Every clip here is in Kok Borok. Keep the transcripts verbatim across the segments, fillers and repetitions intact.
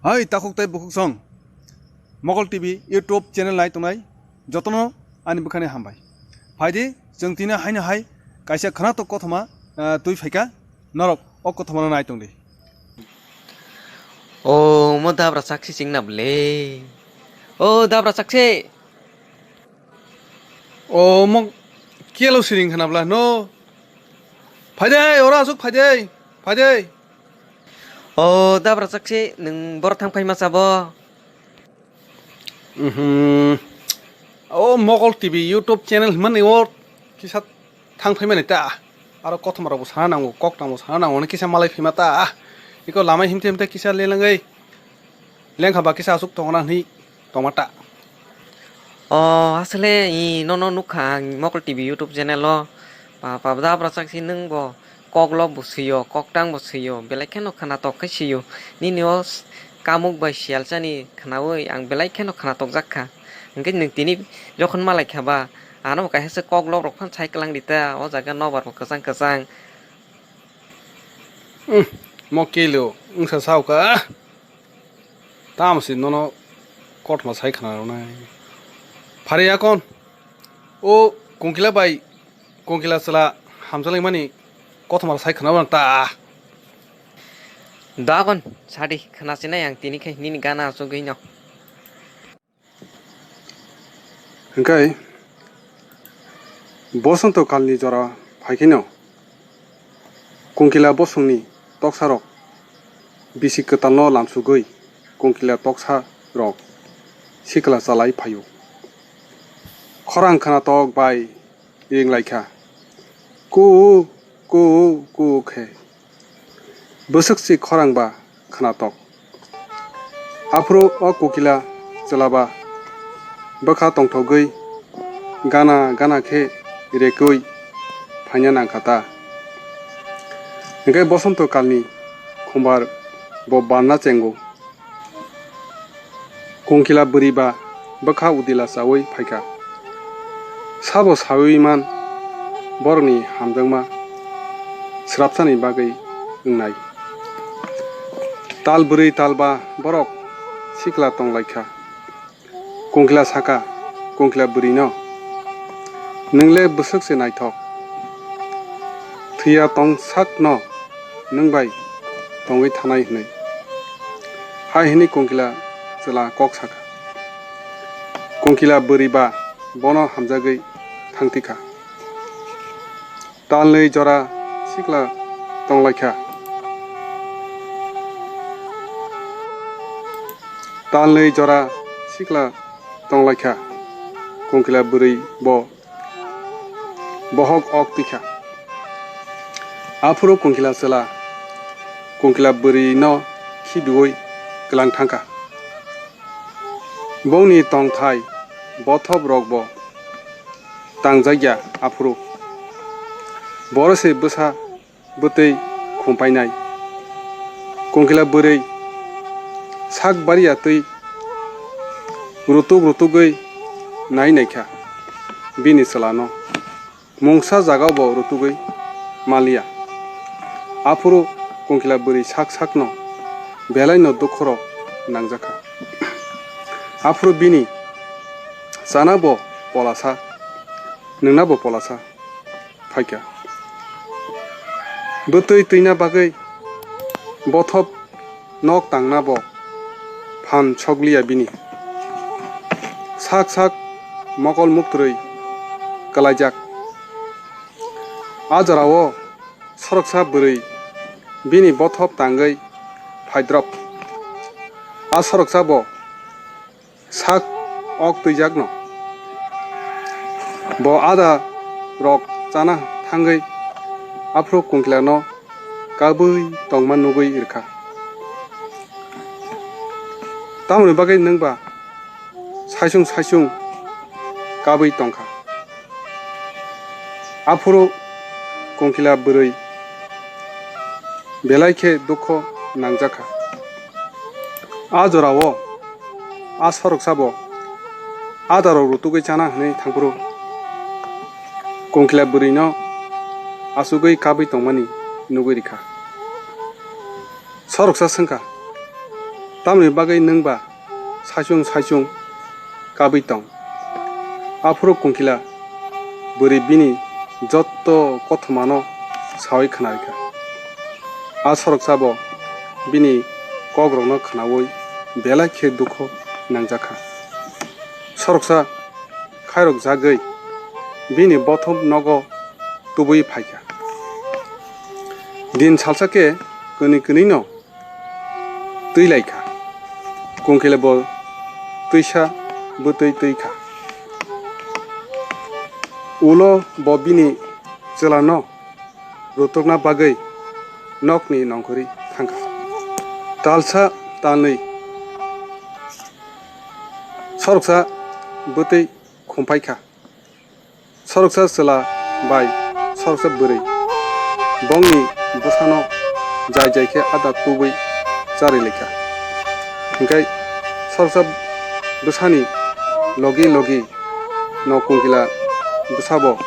Hai takhuk tei bukhuk song, Mogol T V YouTube channel nai tongnai jotono ani bwkhani hambai. Phaidi chwng tini haino hai kaisa khwnatok kothoma, ah, twi phaikha, norok o kothomano nai tongdi. O mo dabra chakse chwng na bwle. O dabra chakse. O mo kelo siring khana bwla no. Phaidi, oro aswk phaidi, phaidi. O dabra chakse, nwng boro thang phaima sabo? Mhm. O Mogol T V YouTube channel hwnmani o kisa thang phaimani ta. Aro kothoma rokbo sana nango, kok tangbo sana nango, hwnwi kisa malai phaima ta. Iko lama himte himte kisa lelangwi lengkha ba kisa aswk tongna hwnwi tongma ta. O aswle i nono nukha ang Mogol T V YouTube channel o. Pa, pa, dabra chakse nwng bo. Koklok bo swiyo, koktang bo swiyo, belai kheno khwnatok khe swiyo. Nini o s-, kamuk bai siyalsani khwnaui ang belai kheno khwnatok jak kha. Hwnkhe nwng tini jokhon malai kha ba, ano bo kaisa se koklok rok phano sai kwlang di ta, o jaga nobar bo kwchang kwchang. Umm, mo kelo wngsa sao kha. Tamo se nono kothoma sai khwna rwnai. Phari akon. O Kongkila bai Kongkila chwla hamjalaimani kothoma sai khwna rwna ta. Da akon sadi khwna sinai ang tini khai nini gana achugwi no. Hwnkhe Bosonto kalni jora phaikheno Kongkila bosongni toksarok bisi kwtalno lamsugwi Kongkila toksarok sikla chalai phaio. Khorang khwnatok bai ringlaikha, "Ku, ku, ku," khe. Bwswk si khorang ba khwnatok. Aphuru o Kongkila chwla ba bwkha tongthogwi gana gana khe rekwi phaina nangkha ta. Hwnkhe Bosonto kalni khumbar bo barna chengo. Kongkila bwrwi ba bwkha udila chaui phaikha. Sabo saui man borokni hamjakma swrapsani bagwi wngnai. Tal bwrwi tal ba borok sikla tonglaikha. Kongkila saka, Kongkila bwrwino, "Nwng le bwswk se naithok. Thwiya tong sakno nwng bai tongwi thanai," hwnwi. Hai hwnwi Kongkila chwla kok sakha. Kongkila bwrwi ba bono hamjagwi thangtwikha. Talnwi jora sikla tonglaikha. Talnwi jora sikla tonglaikha. Kongkila bwrwi bo bohok ok twikha. Aphuru Kongkila chwla Kongkila bwrwino khibiui kwlang thangkha. Bongni tongthai bothop rokbo tangjakya aphuru. Boro se bwsa bwtwi khumpainai. Kongkila bwrwi sak bariya twi rutuk rutugwi nai naikha bini chwlano. Mungsa jagao bo rutugwi maliya. Aphuru Kongkila bwrwi sak sakno belaino dukhorok nangjakha. Aphuru bini chana bo polasa, nwngna bo polasa phaikha. Bwtwi twina bagwi bothop nok tangna bo phan sokliya bini. Sak sak mokol muktrwi kwlaijak. A jorao soroksa bwrwi bini bothop tangwi phaidrop. A soroksa bo sak ok twijakno. Bo ada rok chana thangwi aphuru Kongkilano kabwi tongma nugwi rwkha. Tamoni bagwi nwngba saisung saisung kabwi tongkha. Aphuru Kongkila bwrwi belai khe dukho nangjakha. A jorao a soroksa bo adarok rutugwi chana hwnwi thangphuru Kongkila bwrwino achugwi kabwi tongmani nugwi rikha. Soroksa swngkha, Tamoni bagwi nwng ba saichung saichung kabwi tong? Aphuru Kungkila bwrwi bini jotto kothomano saui khnarikha. A soroksa bo bini kokrokno khnaui belai khe dukhu nangjakha. Soroksa khairokjagwi bini bothop nogo tubui phaikha. Din salsa khe kwnwi kwnwino twi lai kha. Kungkila bo twisa bwtwi twi kha. Ulo bo bini chwlano rutukna bagwi nokni nongkhorwi thang kha. Talsa talnwi soroksa bwtwi khumphai kha. Soroksa chwla bai soroksa bwrwi bongni bwsano jai jai khe ada tubui charwi lai kha. Hinkhe soroksa bwsani logi logi no Kungkila bwsabo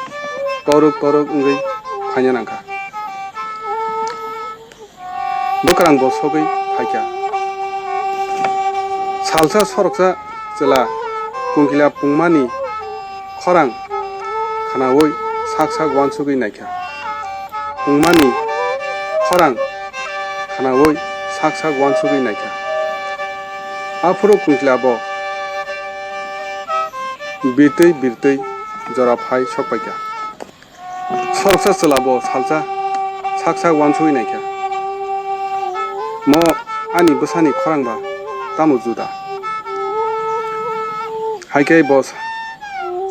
toruk toruk wngwi phaina nang kha. Bwkrang bo sogwi phaikha. Salsa soroksa chwla Kungkila pungmani khorang khnaui sak sak uansugwi naikha. Pungmani khorang khnaui sak sak uansugwi naikha. Aphuru Kungkila bo birtwi birtwi jora phai sokpaikha. Soroksa chwla bo salsa sak sak uansugwi naikha, "Mo ani bwsani khorang ba tamo juda?" Hai khe bo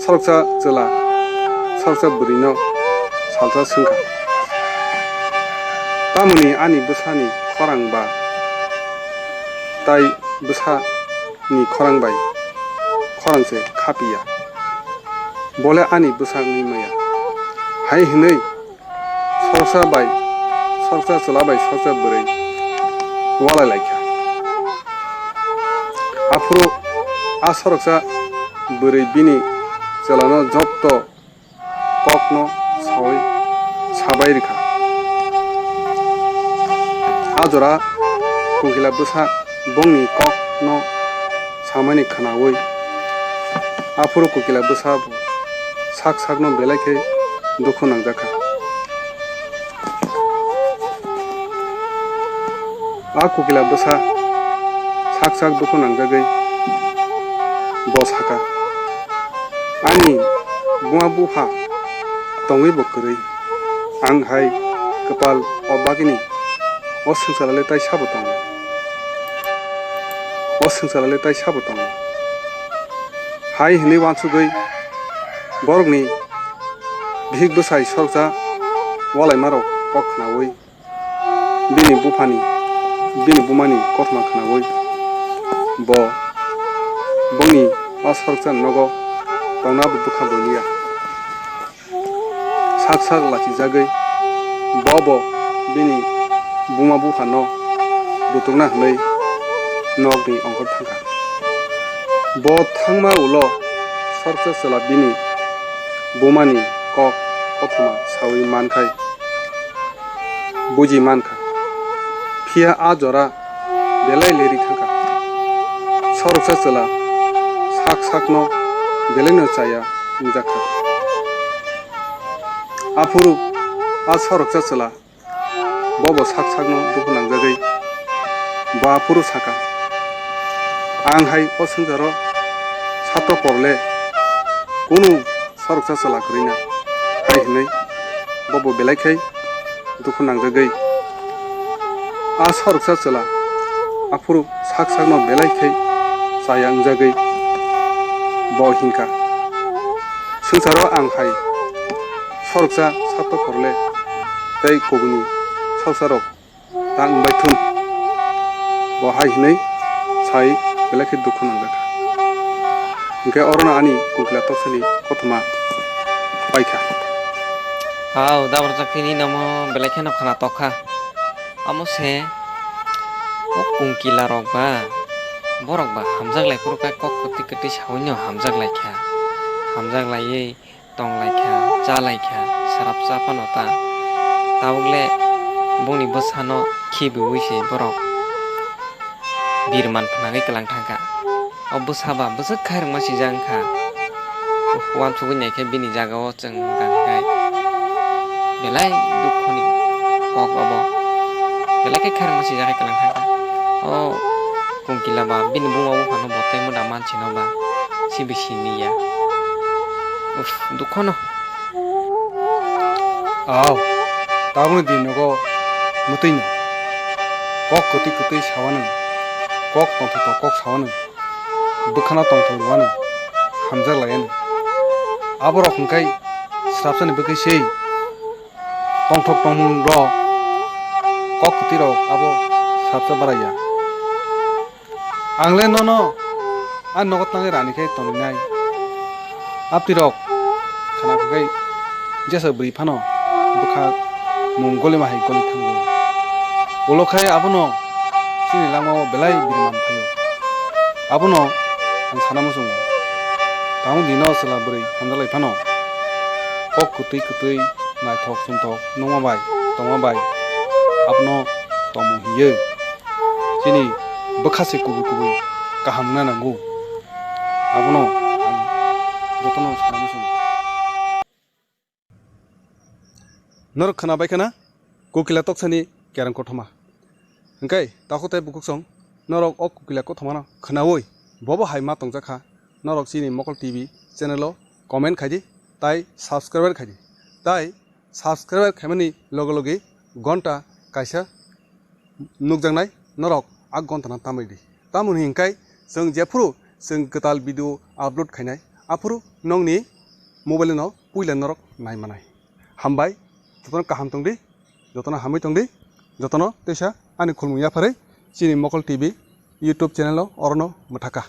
soroksa chwla soroksa bwrwino salsa swngkha, "Tamoni ani bwsani khorang ba tai bwsani khorang bai khorang se khapiya?" Bole ani bwsa wngwi maya. Hai hwnwi soroksa bai, soroksa chwla bai soroksa bwrwi walai lai kha. Aphuru a soroksa bwrwi bini chwlano jotto kokno saui sabai rwkha. A jora Kungkila bwsa bongni kokno samani khnaui, aphuru Kungkila bwsa bo sak sakno belai khe dukhu nangjakha. A Kungkila bwsa sak sak dukhu nangjagwi bo sakha, "Ani buma bupha tongwi bo kwrwi, ang hai kwpal o bagwini o swngchar le tai sabo tongo, o swngchar le tai sabo tongo." Hai hwnwi uansugwi borokni bihik bwsai soroksa walaimarok kok khnaui, bini buphani, bini bumani kothoma khnaui bo bongni a soroksa nogo tongna bo bwkha bo liya. Sak sak lachijagwi bo bo bini buma buphano rutukna hwnwi nokni ongkhor thangkha. Bo thangma ulo soroksa chwla bini bumani kok kothoma saui mankhai buji mankha. Phiya a jora belai leri thangkha. Soroksa chwla sak sakno belaino chaya wngjakha. Aphuru a soroksa chwla bobo sak sakno dukhu nangjagwi bo aphuru sakha, "Ang hai o swngcharo sato porle kunu soroksa chwla kwrwina," hai hwnwi bobo belai khai dukhu nangjagwi a soroksa chwla aphuru sak sakno belai khai chaya wngjagwi bo hinkha, "Swngcharo ang hai soroksa sato porle tei kubuni soroksa rok ta wngbai thun." Bo hai hwnwi sai belai khe dukhu nangjak. Hinkhe orono ani Kungkila toksani kothoma paikha. Hao, Dabrajak tini namo belai kheno khna tokha. Amo se o Kungkila rok ba, borok ba hamjak lai phuru khe kok kwtwi kwtwi saui no hamjak lai kha. Hamjak laiwi tong lai kha, cha lai kha, srap cha phano ta. Tabuk le bongni bwsano khibiui se borok. birman phnangwi kwlang thangkha. O bwsa ba bwswk khairokma sijak wngkha. Uff, uansugwi naikhe bini jagao chwng gangkhe belai dukhoni kok obo. Belai khe khairokma sijak kwlang thangkha. O kungkila ba bini buma buphano bo tei muda mansino ba sibi siniya. Uff, dukhono. Aw, tabukni din nogo mwtwino kok kwtwi kwtwi sawanw, kok tongthok kok sawanw, bwkhano tongthok rwanw, hamjak laiyanw. Aborok hwnkhe srapsani bwkhe se tongthok tongmung rok, kok kwtwi rok abo srapsa baraya. Ang le nono a nogo tangwi rani khe tongwi nai. Apti rok khana khe jesa bwrwi phano bwkha mung golima hai goli thango. Ulo khai abono chini langmao belai birman phaio. Abono ang sana muchungo. Tamo dino chwla bwrwi hamjalai phano kok kwtwi kwtwi naithok chumthok nungma bai tongma bai abono tongmung hiyo. Chini bwkha se kubui kubui kaham wngna nango. Abono ang jotono sana muchungo. Norok khwnabai khana kokila toksani kerang kothoma. Hwnkhe takhuk tei bukhuksong norok o kokila kothomano khwnaui bobo hai ma tongjakha, norok chini Mokol T V channel o comment khaidi tai subscribe khaidi. Tai subscribe khaimani loge loge gonta kaisa nukjaknai norok a gontano tamridi. Tamoni hwnkhe chwng jephuru chwng kwtal video upload khainai, aphuru nokni mobile no puila norok naimanai. Hambai, jotono kaham tongdi, jotono hamwi tongdi, jotono teisa ani khulmung yapharwi chini Mokol T V YouTube channel o orono mwthaka.